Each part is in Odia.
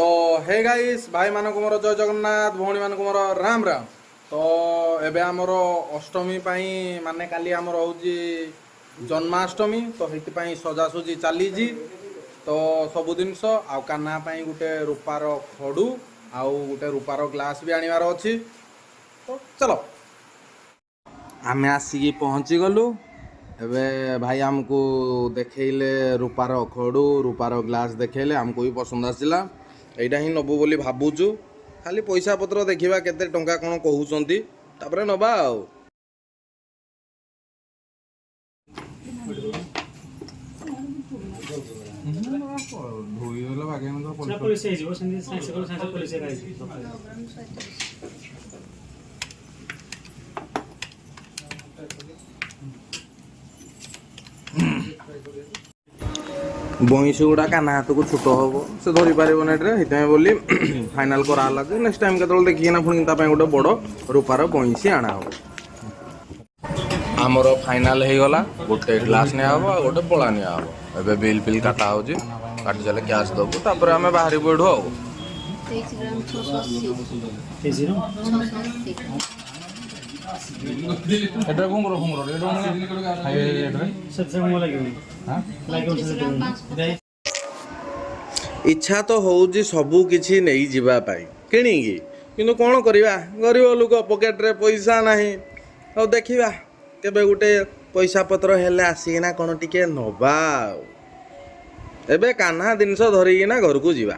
ତ ହେ ଗାଇସ୍, ଭାଇମାନଙ୍କୁ ମୋର ଜୟ ଜଗନ୍ନାଥ, ଭଉଣୀମାନଙ୍କୁ ମୋର ରାମ ରାମ। ତ ଏବେ ଆମର ଅଷ୍ଟମୀ ପାଇଁ, ମାନେ କାଲି ଆମର ହେଉଛି ଜନ୍ମାଷ୍ଟମୀ, ତ ସେଇଥିପାଇଁ ସଜାସଜି ଚାଲିଛି। ତ ସବୁ ଜିନିଷ ଆଉ କାହ୍ନା ପାଇଁ ଗୋଟେ ରୂପାର ଖଡ଼ୁ ଆଉ ଗୋଟେ ରୂପାର ଗ୍ଲାସ୍ ବି ଆଣିବାର ଅଛି। ତ ଚାଲ, ଆମେ ଆସିକି ପହଞ୍ଚିଗଲୁ। ଏବେ ଭାଇ ଆମକୁ ଦେଖେଇଲେ ରୂପାର ଖଡ଼ୁ, ରୂପାର ଗ୍ଲାସ୍ ଦେଖେଇଲେ, ଆମକୁ ବି ପସନ୍ଦ ଆସିଲା। ଏଇଟା ହିଁ ନେବୁ ବୋଲି ଭାବୁଛୁ। ଖାଲି ପଇସା ପତ୍ର ଦେଖିବା, କେତେ ଟଙ୍କା କ'ଣ କହୁଛନ୍ତି, ତାପରେ ନେବା। ଆଉ ଧୋଇଦେଲେ। ସେଟା ପଲିସ ହେଇଯିବ ସେମିତି। ସାଙ୍ଗେ ସାଙ୍ଗେ ସାଙ୍ଗେ ପଲିସ ହେଇଯିବ। ବଇଁଶୀ ଗୁଡ଼ା କାହ୍ନା ହାତକୁ ଛୋଟ ହବ, ସେ ଧରି ପାରିବନି ଏଥିରେ। ସେଥିପାଇଁ ବୋଲି ଫାଇନାଲ କରାହେଲା ଯେ ନେକ୍ସଟ ଟାଇମ୍ କେତେବେଳେ ଦେଖିକିନା ପୁଣି ତା ପାଇଁ ଗୋଟେ ବଡ଼ ରୂପାର ବଇଁଶୀ ଆଣା ହବ। ଆମର ଫାଇନାଲ ହେଇଗଲା, ଗୋଟେ ଗ୍ଲାସ୍ ନିଆହବ ଆଉ ଗୋଟେ ବଳା ନିଆହବ। ଏବେ ବିଲ୍ ଫିଲ୍ କାଟା ହଉଛି। କାଟି ସାରିଲେ କ୍ୟାସ୍ ଦବୁ, ତାପରେ ଆମେ ବାହାରିବୁ ଏଠୁ। ଆଉ 23 ଗ୍ରାମ 680। କେଜିର 680। ଏଟା ଘୁଙ୍ଗୁର ଘୁଙ୍ଗୁର ଏଟା। ସେଥିରେ ମୁଁ ଲାଗିବନି, ଲାଗିବନି ସେଥିରେ। ଇଚ୍ଛା ତ ହେଉଛି ସବୁ କିଛି ନେଇଯିବା ପାଇଁ କିଣିକି, କିନ୍ତୁ କ'ଣ କରିବା, ଗରିବ ଲୋକ, ପକେଟରେ ପଇସା ନାହିଁ। ଆଉ ଦେଖିବା, କେବେ ଗୋଟେ ପଇସା ପତ୍ର ହେଲେ ଆସିକିନା କ'ଣ ଟିକେ ନବା। ଆଉ ଏବେ କାହ୍ନା ଜିନିଷ ଧରିକିନା ଘରକୁ ଯିବା।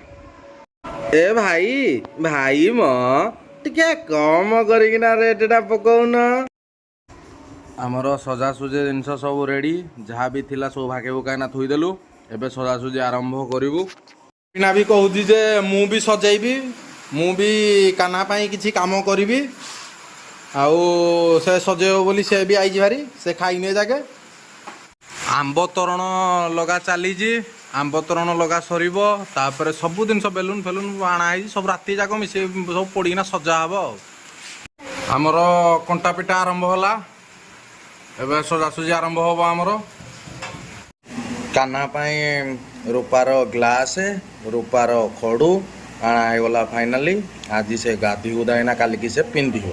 ଏ ଭାଇ, ଭାଇ ମ, ଟିକେ କମ କରିକିନା ରେଟ୍ଟା ପକଉନ। ଆମର ସଜାସୁଜି ଜିନିଷ ସବୁ ରେଡ଼ି। ଯାହା ବି ଥିଲା ସବୁ ଭାଗେ ବୁକାଇନା ଥୋଇଦେଲୁ। ଏବେ ସଜାସୁଜି ଆରମ୍ଭ କରିବୁ। ବିନା ବି କହୁଛି ଯେ ମୁଁ ବି ସଜେଇବି, ମୁଁ ବି କାହ୍ନା ପାଇଁ କିଛି କାମ କରିବି ଆଉ ସେ ସଜେଇବ ବୋଲି ସେ ବି ଆଇଛି ଭାରି। ସେ ଖାଇନି ଯାକେ। ଆମ୍ବ ତୋରଣ ଲଗା ଚାଲିଛି। ଆମ୍ବ ତୋରଣ ଲଗା ସରିବ, ତାପରେ ସବୁ ଜିନିଷ ବେଲୁନ ଫେଲୁନ ଆଣା ହେଇଛି, ସବୁ ରାତି ଯାକ ମିଶେଇ ସବୁ ପୋଡ଼ିକିନା ସଜା ହବ। ଆଉ ଆମର କଣ୍ଟା ପିଟା ଆରମ୍ଭ ହେଲା। ଏବେ ସଜାସଜି ଆରମ୍ଭ ହବ। ଆମର କାହ୍ନା ପାଇଁ ରୂପାର ଗ୍ଲାସ୍, ରୂପାର ଖଡ଼ୁ ଆଣା ହେଇଗଲା ଫାଇନାଲି। ଆଜି ସେ ଗାଧି ଗୁଧାଇନା କାଲିକି ସେ ପିନ୍ଧିବ।